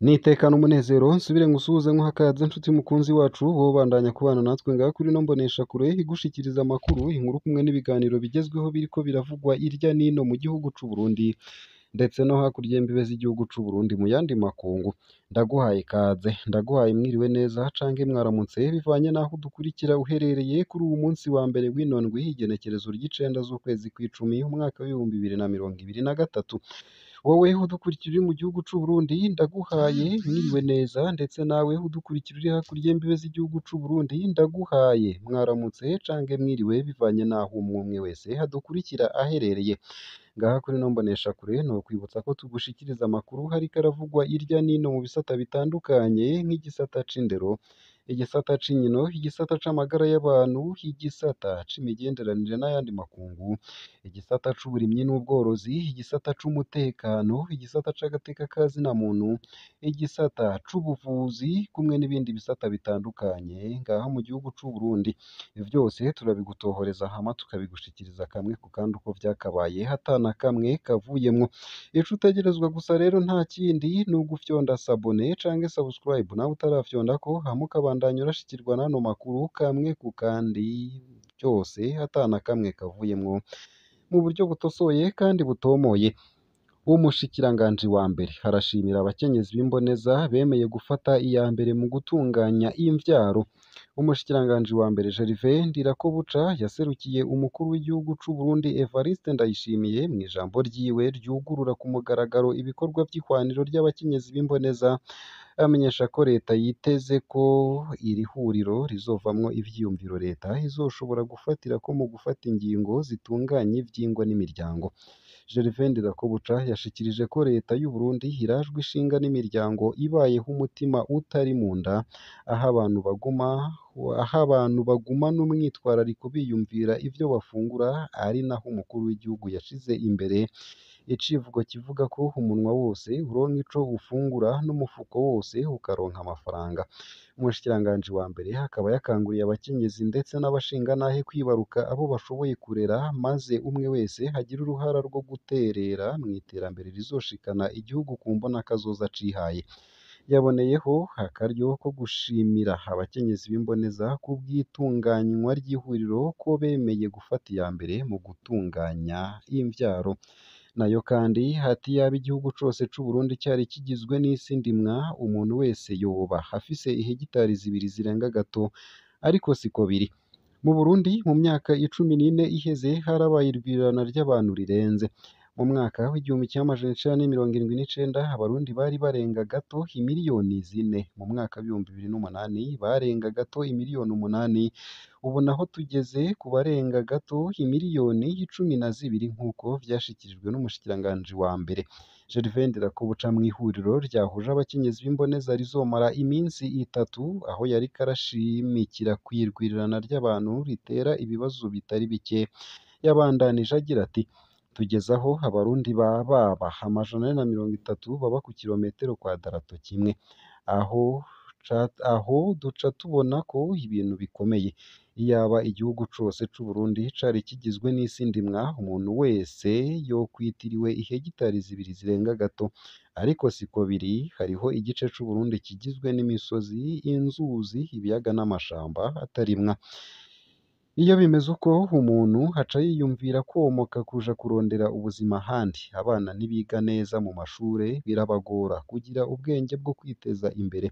Nitekana umunezero nsubire ngusuhuze nkuhe akaze nshuti mukunzi wacu wowe ubandanya kubana natwe ngaha kuri ino mboneshakure igushikiriza amakuru, inkuru kumwe n'ibiganiro bigezweho biriko biravugwa irya nino mu gihugu c'u Burundi ndetse no hakurya y'imbibe z'igihugu c'u Burundi mu yandi makungu. Ndaguhaye ikaze, ndaguhaye mwiriwe neza canke mwaramutse bivanye n'aho udukurikira uherereye kuri uwu munsi wa mbere w'ino ndwi igenekerezo ry'icenda z'ukwezi kw'icumi umwaka w'2023. Wowe udukurikira uri mu gihugu c'u Burundi ndaguhaye mwiriwe neza ndetse nawe udukurikira uri hakurya y'imbibe z'igihugu c'u Burundi ndaguhaye mwaramutse canke mwiriwe bivanye n'aho umwe umwe wese adukurikira aherereye. Ngaha kuri ino mboneshakure nokwibutsa ko tugushikiriza amakuru hariko aravugwa irya nino mu bisata bitandukanye nk'igisata c'indero, igisata c'inkino, igisata c'amagara y'abantu, igisata c'imigenderanire n'ayandi makungu, igisata c'uburimyi n'ubworozi, igisata c'umutekano, igisata c'agateka ka zina muntu, igisata c'ubuvuzi kumwe n'ibindi bisata bitandukanye ngaha mu gihugu c'u Burundi. Vyose turabigutohoreza hama tukabigushikiriza kamwe ku kandi uko vyakabaye ata na kamwe kavuyemwo. Ico utegerezwa gusa rero nta kindi ni ugufyonda sabone canke subscribe nawe utarafyondako hama ukabandanya urashikirwa n'ano makuru kamwe ku kandi vyose ata na kamwe kavuyemwo mu buryo butosoye kandi butomoye. Umushikiranganji wa mbere arashimira abakenyezi b'imboneza bemeye gufata iya mbere mu gutunganya imvyaro. Umushikiranganji wa mbere Gervais Ndirakobuca yaserukiye umukuru w'igihugu c'u Burundi Evariste Ndayishimiye mw'ijambo ryiwe ryugurura ku mugaragaro ibikorwa vy'ihwaniro ry'abakenyezi b'imboneza, amenyesha ko leta yiteze ko iri huriro rizovamwo ivyiyumviro leta izoshobora gufatirako mu gufata ingingo zitunganya ivy'ingo n'imiryango. Gervais Ndirakobuca yashikirije ko leta y'u Burundi irajwe ishinga n'imiryango ibayeho umutima utari mu nda, aho abantu bagumana umwitwarariko biyumvira ivyo bafungura, ari naho umukuru w'igihugu yashize imbere icivugo kivuga ko umunwa wose uronka ico ufungura n'umufuko wose ukaronka amafaranga. Umushikiranganji wa mbere akaba yakanguriye abakenyezi ndetse n'abashingantahe kwibaruka abo bashoboye kurera, maze umwe wese agire uruhara rwo guterera mw'iterambere rizoshikana igihugu ku mbonakazoza cihaye. Yaboneyeho akaryo ko gushimira abakenyezi b'imboneza kubw'itunganywa ry'ihuriro ko bemeye gufata iya mbere mu gutunganya imvyaro. Nayo kandi ati iyaba igihugu cose c'u Burundi cari kigizwe n'isi ndimwa, umuntu wese yoba afise ihegitari zibiri zirenga gato, ariko siko biri. Mu Burundi mu myaka 14 iheze harabaye irwirirana ry'abantu rirenze. Mu mwaka w'1979 abarundi bari barenga gato imiliyoni 4, mu mwaka w'2008 barenga gato imiliyoni 8, ubu naho tugeze ku barenga gato imiliyoni 12 nk'uko vyashikirijwe n'umushikiranganji wa mbere. Gervais Ndirakobuca mw'ihuriro ryahuje abakenyezi b'imboneza rizomara iminsi 3, aho yariko arashimikira kw'irwirirana ry'abantu ritera ibibazo bitari bike, yabandanije agira ati: "Tugeze aho abarundi bababa 430 baba ku kirometero kwadarato kimwe, aho duca tubona ko ibintu bikomeye. Iyaba igihugu cose c'u Burundi cari kigizwe n'isi ndimwa, umuntu wese yokwitiriwe ihegitari 2 zirenga gato, ariko siko biri, hariho igice c'u Burundi kigizwe n'imisozi, inzuzi, ibiyaga n'amashamba atarimwa. Iyo bimeze uko, umuntu aca yiyumvira kwomoka kuja kurondera ubuzima ahandi. Abana ntibiga neza mu mashure, birabagora kugira ubwenge bwo kwiteza imbere.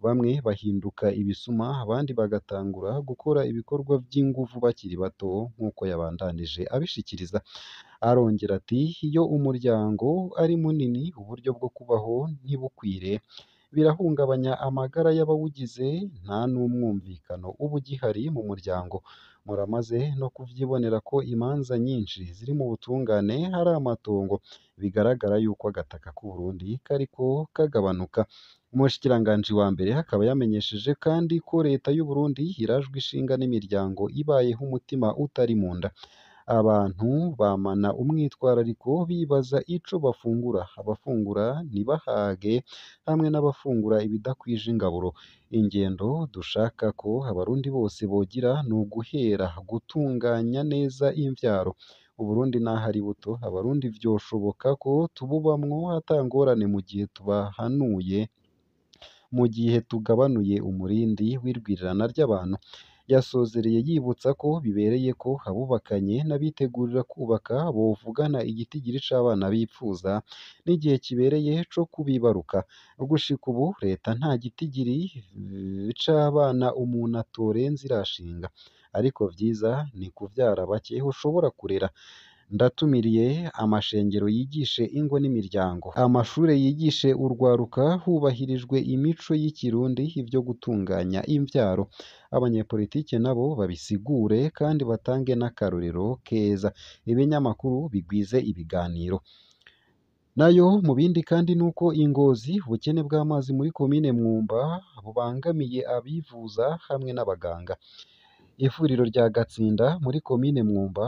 Bamwe bahinduka ibisuma, abandi bagatangura gukora ibikorwa vy'inguvu bakiri bato," nk'uko yabandanije abishikiriza. Arongera ati: "Iyo umuryango ari munini, uburyo bwo kubaho ntibukwire, birahungabanya amagara y'abawugize, nta n'umwumvikano uba ugihari mu muryango. Muramaze no kuvyibonera ko imanza nyinshi ziri mu butungane ari amatongo. Bigaragara yuko agataka k'u Burundi kariko kagabanuka." Umushikiranganji wa mbere akaba yamenyesheje kandi ko leta y'u Burundi irajwe ishinga n'imiryango ibayeho umutima utari mu nda. Abantu bamana umwitwarariko bibaza ico bafungura, abafungura ntibahage hamwe n'abafungura ibidakwije ingaburo. Ingendo dushaka ko abarundi bose bogira ni uguhera gutunganya neza imvyaro. Uburundi naho ari buto, abarundi vyoshoboka ko tububamwo ata ngorane mu gihe tubahanuye mu gihe tugabanuye umurindi w'irwirirana ry'abantu. Yasozereye yibutsa ko bibereye ko abubakanye n'abitegurira kubaka bovugana igitigiri c'abana bipfuza n'igihe kibereye co kubibaruka. Gushika ubu leta nta gitigiri c'abana umuntu atorenza irashinga, ariko vyiza ni kuvyara bake ushobora kurera. Ndatumiriye amashengero yigishe ingo n'imiryango, amashure yigishe urwaruka hubahirijwe imico y'ikirundi ivyo gutunganya imvyaro. Abanyepolitike nabo babisigure kandi batange n'akarorero keza. Ibinyamakuru bigwize ibiganiro. Nayo mu bindi kandi nuko i Ngozi ubukene bw'amazi muri komine Mwumba bubangamiye abivuza hamwe n'abaganga. Ivuriro rya Gatsinda muri komine Mwumba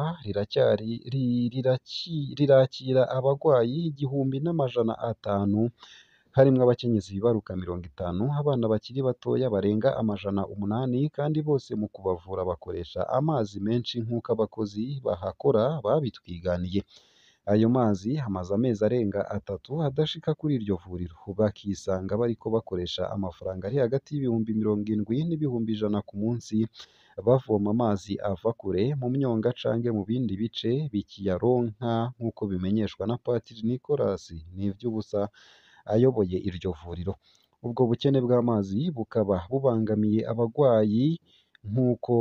rirakira abagwayi 1500 harimwo abakenyezi bibaruka 50, abana bakiri batoya barenga 800, kandi bose mu kubavura bakoresha amazi menshi nk'uko abakozi bahakora babitwiganiye. Ayo mazi amaze amezi arenga 3 adashika kuri iryo vuriro, bakisanga bariko bakoresha amafaranga ari hagati y'ibihumbi 70 n'ibihumbi 100 ku munsi bavoma amazi ava kure mu myonga canke mu bindi bice bikiyaronka, nk'uko bimenyeshwa na Patiri Nicolas Nivyubusa ayoboye iryo vuriro. Ubwo bukene bw'amazi bukaba bubangamiye abagwayi nk'uko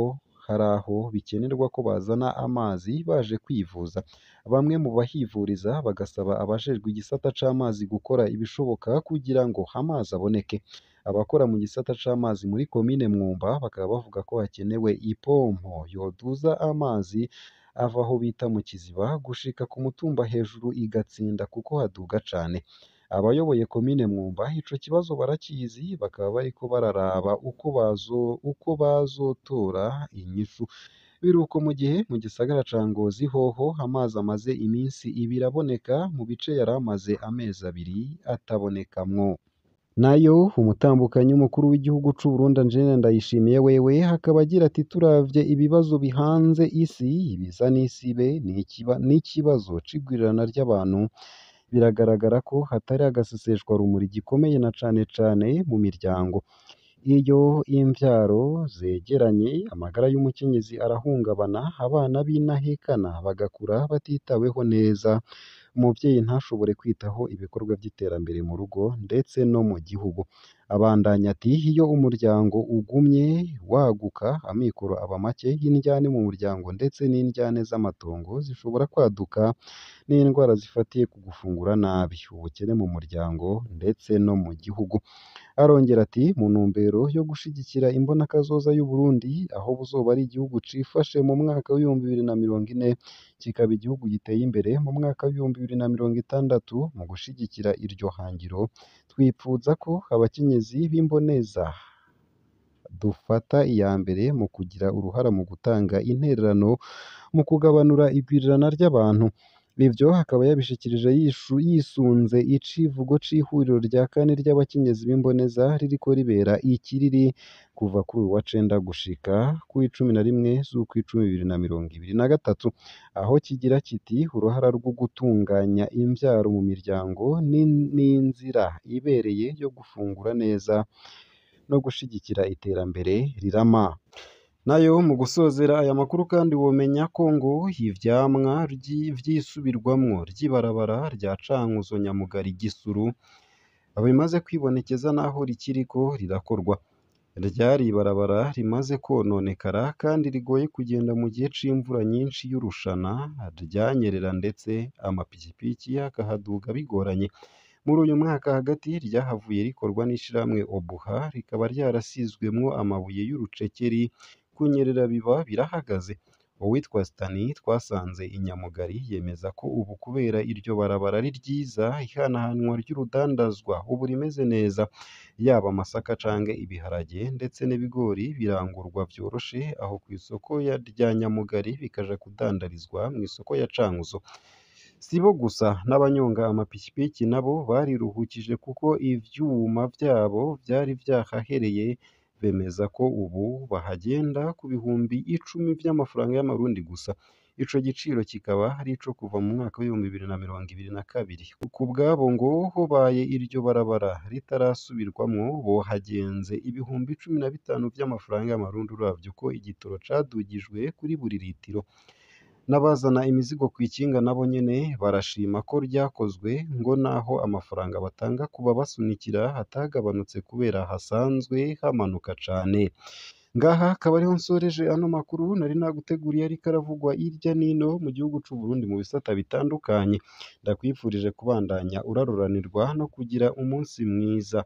hari aho bikenerwa ko bazana amazi baje kwivuza. Bamwe mu bahivuriza bagasaba abajejwe igisata c'amazi gukora ibishoboka kugira ngo amazi aboneke. Abakora mu gisata c'amazi muri komine Mwumba bakaba bavuga ko hakenewe ipompo yoduza amazi ava aho bita mu Kiziba gushika ku mutumba hejuru i Gatsinda kuko haduga cane. Abayoboye komine Mwumba ico kibazo barakizi, bakaba bariko bararaba uko bazotora inyishu. Biruko mu gihe mu gisagara ca Ngozi hoho amazi amaze iminsi 2 aboneka mu bice yari amaze amezi 2 atabonekamwo. Nayo umutambukanyi w'umukuru w'igihugu c'u Burundi Angelina Ndayishimiye wewe akaba agira ati turavye ibibazo bihanze isi, ibiza n'isibe n'ikibazo c'igwirirana ry'abantu, biragaragara ko hatari agaseseshwa rumuri gikomeye na cane cane mu miryango. Iyo imvyaro zegeranye, amagara y'umukenyezi arahungabana, abana b'intahekana bagakura batitaweho neza, umuvyeyi ntashobore kwitaho ibikorwa vy'iterambere mu rugo ndetse no mu gihugu. Abandanya ati iyo umuryango ugumye waguka, amikoro aba make, indyane mu muryango ndetse n'indyane z'amatongo zishobora kwaduka, n'indwara zifatiye ku gufungura nabi, ubukene mu muryango ndetse no mu gihugu. Arongera ati mu ntumbero yo gushigikira imbonakazoza y'u Burundi, aho buzoba ari igihugu cifashe mu mwaka w'2040, kikaba igihugu giteye imbere mu mwaka w'2060, mu gushigikira iryo hangiro twipfuza ko abakenyezi b'imboneza dufata iya mbere mu kugira uruhara mu gutanga intererano mu kugabanura igwirirana ry'abantu. Ivyo akaba yabishikirije yisunze icivugo c'ihuriro rya kane ry'abakenyezi b'imboneza ririko ribera ikiriri kuva kuri uyu wa cenda gushika ku 11 z'ukwicumi 2023, aho kigira kiti uruhara rwo gutunganya imvyaro mu miryango n'inzira ibereye yo gufungura neza no gushigikira iterambere rirama. Nayo mu gusozera aya makuru kandi womenya ko ngo ivyamwa vyisubirwamwo ry'ibarabara rya Cankuzo Nyamugari Gisuru bimaze kwibonekeza naho rikiriko rirakorwa. Ryari ibarabara rimaze kononekara kandi rigoye kugenda mu gihe c'imvura nyinshi y'urushana, ryanyerera ndetse amapikipiki akahaduga bigoranye. Muri uyu mwaka hagati ryahavuye rikorwa n'ishirahamwe Obuha, rikaba ryarasizwemwo amabuye y'urucekeri, kunyerera biba birahagaze. Uwitwa Stani twasanze i Nyamugari yemeza ko ubu kubera iryo barabara ari ryiza, ihanahanwa ry'urudandazwa ubu rimeze neza, yaba amasaka canke ibiharage ndetse n'ibigori birangurwa vyoroshe aho kw'isoko rya Nyamugari bikaja kudandarizwa mw'isoko ya Cankuzo. Sibo gusa n'abanyonga amapikipiki nabo bariruhukije kuko ivyuma vyabo vyari vyahahereye, bemeza ko ubu bahagenda ku bihumbi 10 vy'amafaranga y'amarundi gusa. Ico giciro kikaba ari ico kuva mu mwaka w'2022. Ku bwabo ngo hobaye iryo barabara ritarasubirwamwo bohagenze 15,000 vy'amafaranga y'amarundi uravye uko igitoro cadugijwe kuri buri litiro. N'abazana imizigo kw'ikinga nabo nyene barashima ko ryakozwe, ngo naho amafaranga batanga ku babasunikira atagabanutse kubera hasanzwe hamanuka cane. Ngaha akaba ariho nsoreje ano makuru nari naguteguriye ariko aravugwa hirya n'ino mu gihugu c'u Burundi mu bisata bitandukanye. Ndakwifurije kubandanya uraruranirwa no kugira umunsi mwiza.